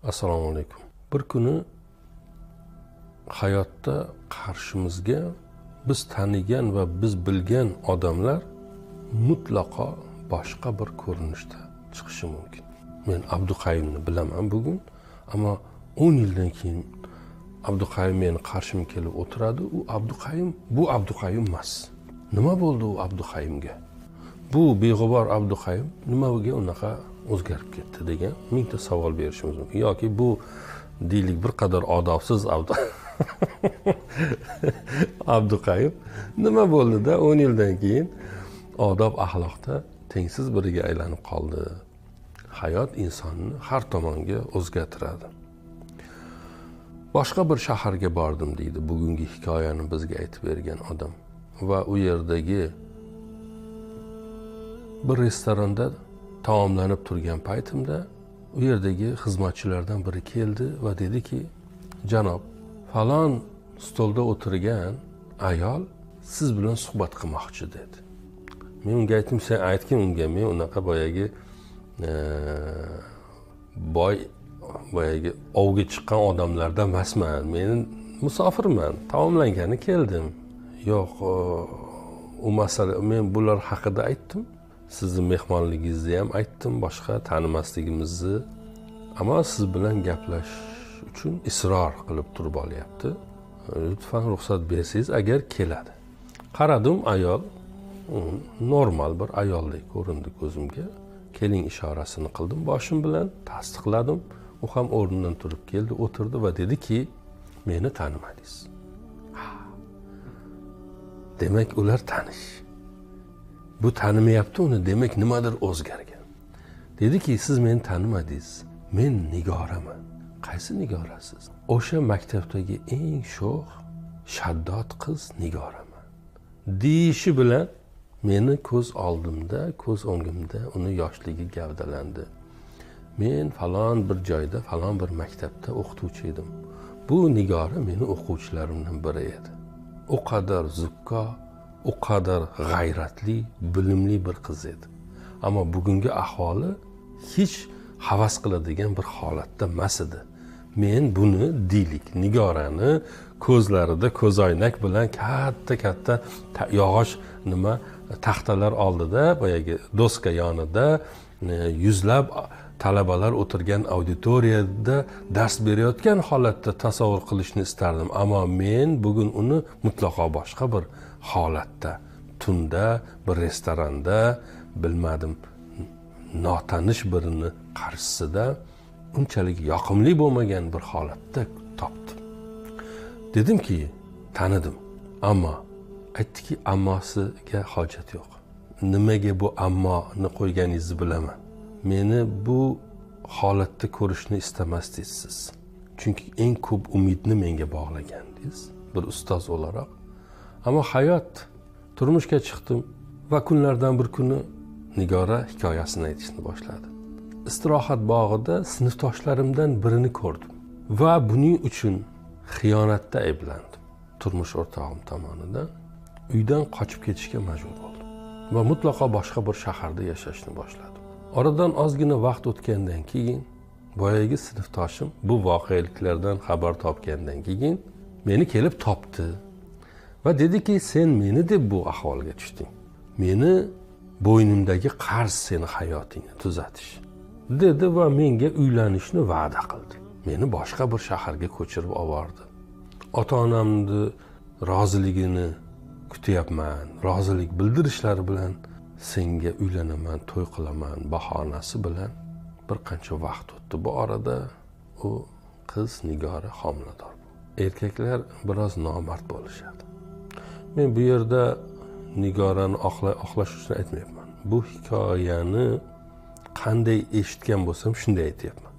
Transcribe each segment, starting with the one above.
Assalomu alaykum. Bir kuni hayotda qarshimizga biz tanigan va biz bilgan odamlar mutlaqo boshqa bir ko'rinishda chiqishi mumkin. Men Abduqayimni bilaman bugun, ammo 10 yildan keyin Abduqayim meni qarshimga kelib o'tiradi. U Abduqayim, bu Abduqayim emas. Nima bo'ldi u Abduqayimga? Bu beg'ubor Abduqayim nimaga unaqa o'zgarib ketdi degan mingta savol berishimiz mumkin. Yoki bu deylik bir qadar odobsiz Abduqayim nima bo'ldi-da 10 yildan keyin odob axloqda tengsiz biriga aylanib qoldi. Hayot insonni har tomonga o'zgartiradi. Boshqa bir shaharga bordim deydi bugungi hikoyani bizga aytib bergan odam va u yerdagi bir restoranda taomlanib turgan paytimda u yerdagi xizmatchilardan biri keldi va dediki, janob, falon stolda o'tirgan ayol siz bilan suhbat qilmoqchi dedi. Men unga aytdim, sen aytgin unga, men unaqa boyagi boyagi ovga chiqqan odamlardan emasman, men musofirman, taomlangani keldim. Yo'q, u masala, men bular haqida aytdim, sizni mehmonligingizni ham aytdim, boshqa tanimasligimizni, ammo siz bilan gaplashish uchun isror qilib turib olyapti. Lutfan ruxsat bersangiz agar keladi. Qaradim, ayol normal bir ayoldek ko'rindi ko'zimga. Keling ishorasini qildim, boshim bilan tasdiqladim. U ham o'rnidan turib keldi, o'tirdi va dediki, meni tanimadingiz. Demak, ular tanish. Bu tanimayapti uni, demak nimadir o'zgargan. Dediki, siz meni tanimadingiz. Men Nigoraman. Qaysi Nigorasiz? O'sha maktabdagi eng sho'x, shaddod qiz Nigoraman. Deyishi bilan meni ko'z oldimda, ko'z o'ngimda uni yoshligi gavdalandi. Men falon bir joyda, falon bir maktabda o'qituvchi edim. Bu Nigora meni o'quvchilarimdan biri edi. O qadar zukko, o qadar g'ayratli, bilimli bir qiz edi. Ammo bugungi ahvoli hech havas qiladigan bir holatda emas edi. Men buni deylik, Nigorani ko'zlarida ko'zoynak bilan katta-katta yog'och nima taxtalar oldida, boyagi doska yonida yuzlab talabalar o'tirgan auditoriyada dars berayotgan holatda tasavvur qilishni istardim. Ammo men bugun uni mutlaqo boshqa bir holatda, tunda bir restoranda, bilmadim, notanish birini qarshisida unchalik yoqimli bo'lmagan bir holatda topdim. Dedimki, tanidim. Ammo aytdiki, ammosiga hojat yo'q. Nimaga bu ammoni qo'yganingizni bilaman. Meni bu holatda ko'rishni istamasdingiz siz. Chunki eng ko'p umidni menga bog'lagandingiz bir ustoz o'laroq. Ammo hayot, turmushga chiqdim va kunlardan bir kuni Nigora hikoyasini aytishni boshladi. Istirohat bog'ida sinfdoshlarimdan birini ko'rdim va buning uchun xiyonatda ayblandim. Turmush o'rtog'im tomonidan uydan qochib ketishga majbur bo'ldim va mutlaqo boshqa bir shaharda yashashni boshladim. Oradan ozgina vaqt o'tgandan keyin boyagi sinfdoshim bu voqeliklardan xabar topgandan keyin meni kelib topdi va dediki, sen meni deb bu ahvolga tushding. Meni bo'ynimdagi qarz seni hayotingni tuzatish, dedi va menga uylanishni va'da qildi. Meni boshqa bir shaharga ko'chirib obordi. Ota-onamni roziligini kutyapman, rozilik bildirishlari bilan senga uylanaman, to'y qilaman bahonasi bilan bir qancha vaqt o'tdi. Bu orada u qiz Nigora homilador bo'ldi. Erkaklar biroz nomard bo'lishadi. Men bu yerda Nigorani oqlash uchun aytmayapman. Bu hikoyani qanday eshitgan bo'lsam shunday aytyapman.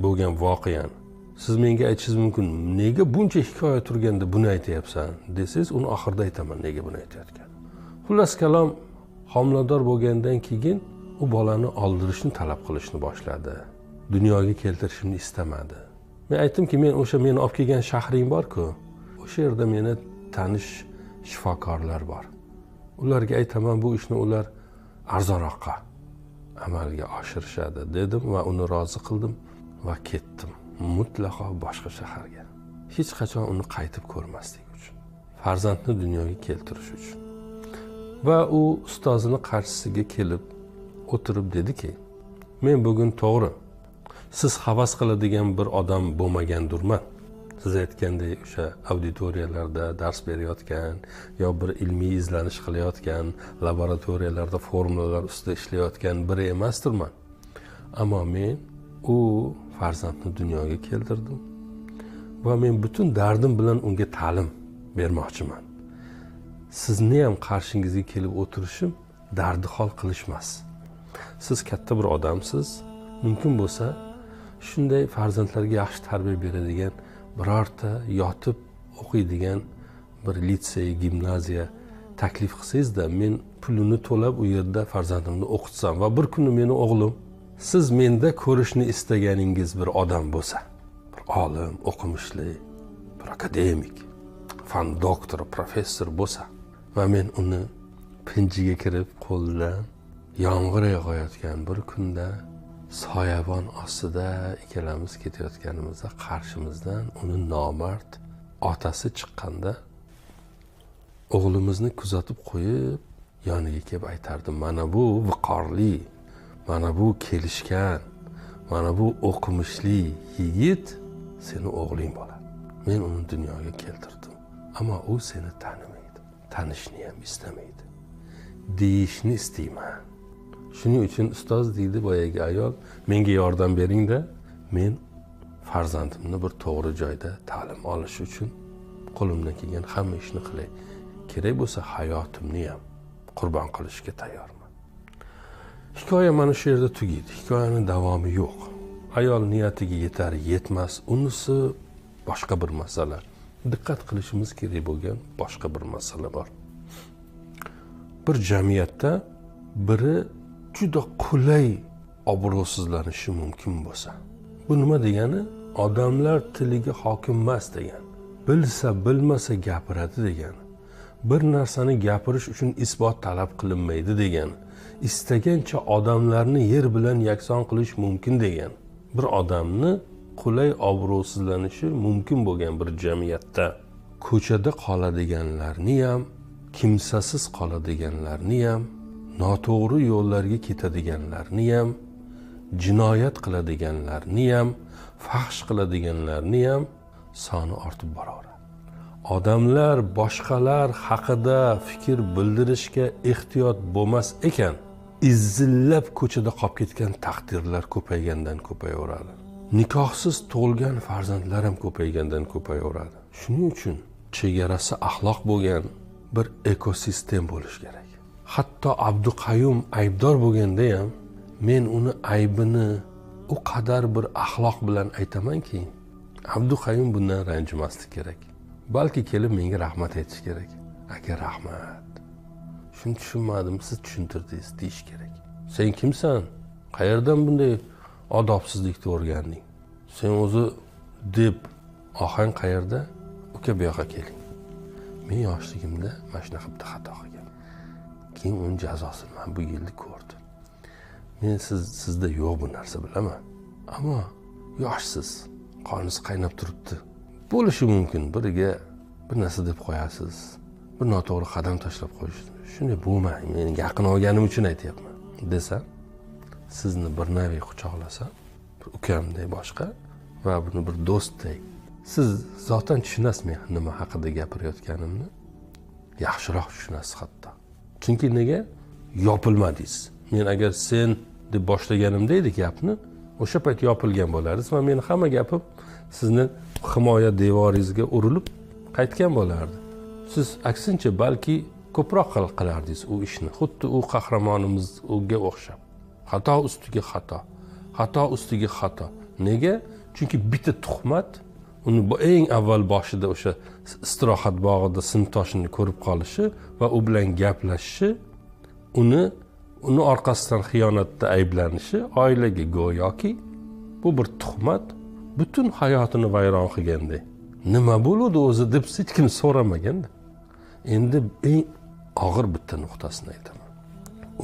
Bo'lgan voqeani. Siz menga aytishingiz mumkin, nega buncha hikoya turganda buni aytyapsan desangiz, uni oxirida aytaman nega buni aytayotgan. Xullas kalom, homilador bo'lgandan keyin u bolani oldirishni talab qilishni boshladi. Dunyoga keltirishimni istamadi. Men aytdimki, men o'sha meni olib kelgan shahring bor-ku, o'sha yerda meni tanish shifokorlar bor. Ularga aytaman, bu ishni ular arzonroqqa amalga oshirishadi dedim va uni rozi qildim va ketdim. Mutlaqo boshqa shaharga. Hech qachon uni qaytib ko'rmaslik uchun. Farzandni dunyoga keltirish uchun. Va u ustozini qarshisiga kelib o'tirib dediki, men bugun to'g'ri siz havas qiladigan bir odam bo'lmagandurman. Siz aytgandek o'sha auditoriyalarda dars berayotgan yo bir ilmiy izlanish qilayotgan, laboratoriyalarda formulalar ustida ishlayotgan biri emasdirman. Ammo men u farzandni dunyoga keltirdim va men butun dardim bilan unga ta'lim bermoqchiman. Sizni ham qarshingizga kelib o'tirishim dardihol qilishmas. Siz katta bir odamsiz, mumkin bo'lsa shunday farzandlarga yaxshi tarbiya beradigan birorta yotib o'qiydigan bir litsey, gimnaziya taklif qilsangizda, men pulini to'lab u yerda farzandimni o'qitsam va bir kuni meni o'g'lim siz menda ko'rishni istaganingiz bir odam bo'lsa, bir olim, o'qimishli, bir akademik, fan doktori, professor bo'lsa va men uni pinjiga kirib qo'lidan yomg'ir yog'ayotgan bir kunda soyabon ostida ikkalamiz ketayotganimizda qarshimizdan uni nomard otasi chiqqanda o'g'limizni kuzatib qo'yib yoniga kelib aytardim, mana bu viqorli, mana bu kelishgan, mana bu o'qimishli yigit seni o'g'ling bo'ladi. Men uni dunyoga keltirdim, ammo u seni tanimaydi, tanishni ham istamaydi deyishni istayman. Shuning uchun ustoz deydi boyagi ayol, menga yordam beringda, men farzandimni bir to'g'ri joyda ta'lim olishi uchun qo'limdan kelgan hamma ishni qilay. Kerak bo'lsa hayotimni ham qurbon qilishga tayyorman. Hikoya mana shu yerda tugaydi. Hikoyaning davomi yo'q. Ayol niyatiga yetar, yetmas, unisi boshqa bir masala. Diqqat qilishimiz kerak bo'lgan boshqa bir masala bor. Bir jamiyatda biri juda qulay obro'sizlanishi mumkin bo'lsa, bu nima degani? Odamlar tiliga hokim emas degani. Bilsa, bilmasa gapiradi degani. Bir narsani gapirish uchun isbot talab qilinmaydi degani. Istagancha odamlarni yer bilan yakson qilish mumkin degani. Bir odamni qulay obro'sizlanishi mumkin bo'lgan bir jamiyatda ko'chada qoladiganlarni ham, kimsasiz qoladiganlarni ham, noto'g'ri yo'llarga ketadiganlarni ham, jinoyat qiladiganlarni ham, fahsh qiladiganlarni ham soni ortib boraveradi. Odamlar boshqalar haqida fikr bildirishga ehtiyot bo'lmas ekan, izillab ko'chada qolib ketgan taqdirlar ko'paygandan ko'payaveradi. Nikohsiz tug'ilgan farzandlar ham ko'paygandan ko'payaveradi. Shuning uchun chegarasi axloq bo'lgan bir ekosistem bo'lishi kerak. Hatto Abduqayum aybdor bo'lganda ham men uni aybini u qadar bir axloq bilan aytamanki, Abduqayum bundan ranjimaslik kerak. Balki kelib menga rahmat aytish kerak. Aka, rahmat. Shuni tushunmadim, siz tushuntirdingiz deyish kerak. Sen kimsan? Qayerdan bunday odobsizlikni o'rganding? Sen o'zi deb ohang qayerda? Uka, bu yoqqa keling. Men yoshligimda mana shunaqa bitta xato qilganman. Keyin uning jazosini men bu yilda ko'rdim. Men sizda yo'q bu narsa bilaman. Ammo yoshsiz, qoningiz qaynab turibdi. Bo'lishi mumkin, biriga bir narsa deb qo'yasiz, bir noto'g'ri qadam tashlab qo'yish. Shunday bo'lmang, men yaqin olganim uchun aytyapman desam, sizni bir naviy quchoqlasam, bir ukamday boshqa va buni bir do'stday. Siz zotan tushunasiz men nima haqida gapirayotganimni, yaxshiroq tushunasiz hatto. Chunki nega yopilmadingiz? Men agar sen deb boshlaganimda edi gapni, o'sha payt yopilgan bo'lardingiz va meni hamma gapim sizni himoya devoringizga urilib qaytgan bo'lardi. Siz aksincha balki ko'proq qilardingiz u ishni. Xuddi u qahramonimiz unga o'xshab. Xato ustiga xato, xato ustiga xato. Nega? Chunki bitta tuhmat uni eng avval boshida o'sha istirohat bog'ida sinfdoshini ko'rib qolishi va u bilan gaplashishi, uni orqasidan xiyonatda ayblanishi, oilaga go'yoki bu bir tuhmat butun hayotini vayron qilganday. Nima bo'ldi o'zi deb hech kim so'ramaganda. Endi eng og'ir bitta nuqtasini aytaman.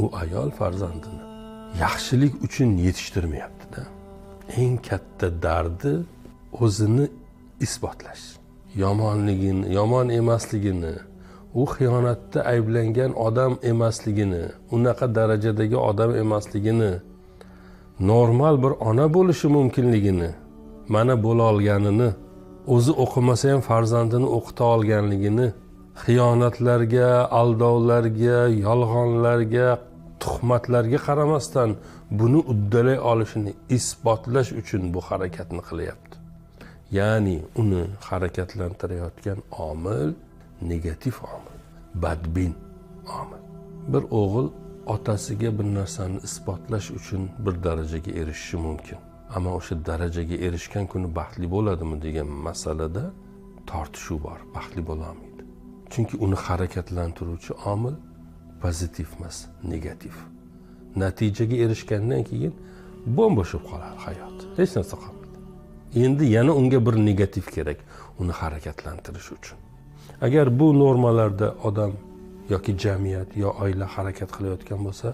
U ayol farzandini yaxshilik uchun yetishtirmayapti-da. Eng katta dardi O'zini isbotlash, yomonligini, yomon emasligini, u xiyonatda ayblangan odam emasligini, unaqa darajadagi odam emasligini, normal bir ona bo'lishi mumkinligini, mana bo'la olganini, o'zi o'qimasa ham farzandini o'qita olganligini, xiyonatlarga, aldovlarga, yolg'onlarga, tuhmatlarga qaramasdan buni uddalay olishini isbotlash uchun bu harakatni qilyapti. Ya'ni uni harakatlantirayotgan omil negativ omil, badbin omil. Bir o'g'il otasiga bir narsani isbotlash uchun bir darajaga erishishi mumkin. Ammo o'sha darajaga erishgan kuni baxtli bo'ladimi degan masalada tortishuv bor, baxtli bo'la olmaydi. Chunki uni harakatlantiruvchi omil pozitiv emas, negativ. Natijaga erishgandan keyin bo'm-bo'sh bo'lib qoladi hayot. Hech narsa qolmaydi. Endi yana unga bir negativ kerak uni harakatlantirish uchun. Agar bu normalarda odam yoki jamiyat yo oila harakat qilayotgan bo'lsa,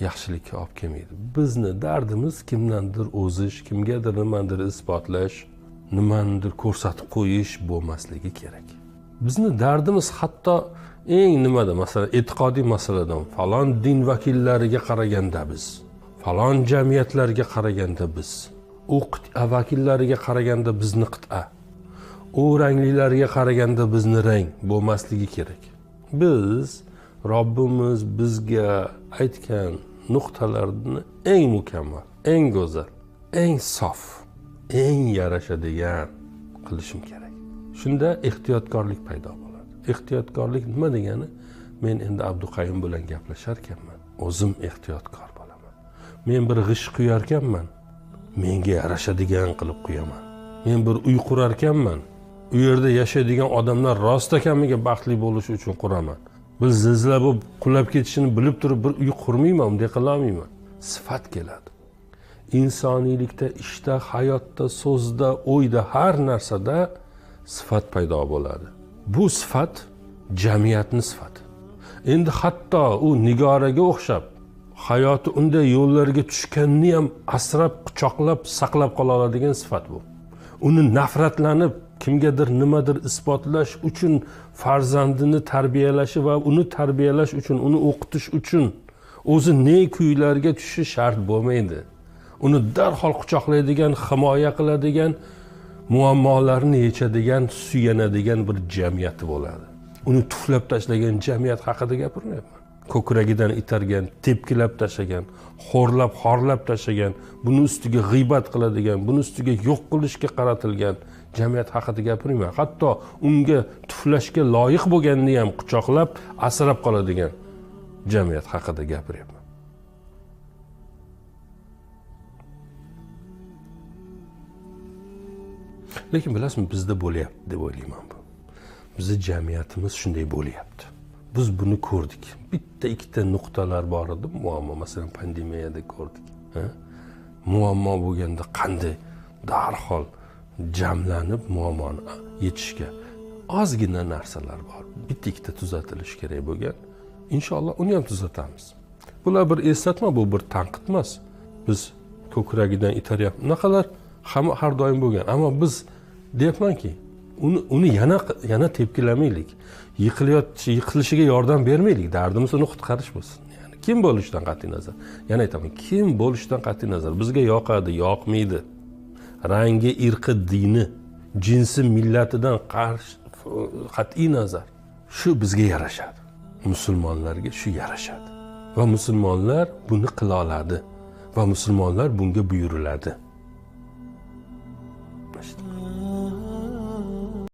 yaxshilikka olib kelmaydi. Bizni dardimiz kimdandir o'zish, kimgadir nimadir isbotlash, nimanidir ko'rsatib qo'yish bo'lmasligi kerak. Bizni dardimiz hatto eng nimada, masalan, e'tiqodiy masaladan falon din vakillariga qaraganda biz, falon jamiyatlarga qaraganda biz, u qit'a vakillariga qaraganda bizni qit'a, u ranglilarga qaraganda bizni rang bo'lmasligi kerak. Biz Robbimiz bizga aytgan nuqtalarni eng mukammal, eng go'zal, eng sof, eng yarashadigan qilishim kerak. Shunda ehtiyotkorlik paydo bo'ladi. Ehtiyotkorlik nima degani? Men endi Abduqayum bilan gaplashar ekanman, o'zim ehtiyotkor bo'laman. Men bir g'ish quyarkanman, menga yarashadigan qilib quyaman. Men bir uy qurarkanman, u yerda yashaydigan odamlar rostakamiga baxtli bo'lishi uchun quraman. Bir zilzila bo'lib qulab ketishini bilib turib bir uy qurmayman, unday qila olmayman. Sifat keladi. Insoniylikda, ishda, hayotda, so'zda, o'yda, har narsada sifat paydo bo'ladi. Bu sifat jamiyatning sifati. Endi hatto u Nigoraga o'xshab hayoti unday yo'llarga tushganini ham asrab, quchoqlab, saqlab qola oladigan sifat bu. Uni nafratlanib kimgadir nimadir isbotlash uchun farzandini tarbiyalashi va uni tarbiyalash uchun, uni o'qitish uchun o'zi ne kuylarga tushishi shart bo'lmaydi. Uni darhol quchoqlaydigan, himoya qiladigan, muammolarni yechadigan, suyanadigan bir jamiyati bo'ladi. Uni tuflab tashlagan jamiyat haqida gapirmayapman. Ko'kragidan itargan, tepkilab tashlagan, xo'rlab, xorlab tashlagan, buni ustiga g'iybat qiladigan, buni ustiga yo'q qilishga qaratilgan jamiyat haqida gapirmayman. Hatto unga tuflashga loyiq bo'lganini ham quchoqlab, asrab qoladigan jamiyat haqida gapiryapman. Lekin bilasizmi, bizda bo'lyapti deb o'ylayman bu. Bizni jamiyatimiz shunday bo'lyapti. Biz buni ko'rdik. Bitta ikkita nuqtalar bor edi muammo, masalan pandemiyada ko'rdik. Muammo bo'lganda qanday darhol jamlanib muammoni yechishga ozgina narsalar bor. Bitta ikkita tuzatilishi kerak bo'lgan. Inshaalloh uni ham tuzatamiz. Bular bir eslatma, bu bir tanqid emas. Biz ko'kragidan itaryapmiz. Bunaqalar hamma har doim bo'lgan. Ammo biz deyapmanki, uni yana tepkilamaylik. Yiqilishiga yordam bermaylik. Dardimiz uni qutqarish bo'lsin. Ya'ni kim bo'lishidan qat'iy nazar. Yana aytaman, kim bo'lishidan qat'iy nazar. Bizga yoqadi, yoqmaydi. Rangi, irqi, dini, jinsi, millatidan qat'iy nazar. Shu bizga yarashadi. Musulmonlarga shu yarashadi. Va musulmonlar buni qila oladi. Va musulmonlar bunga buyuriladi.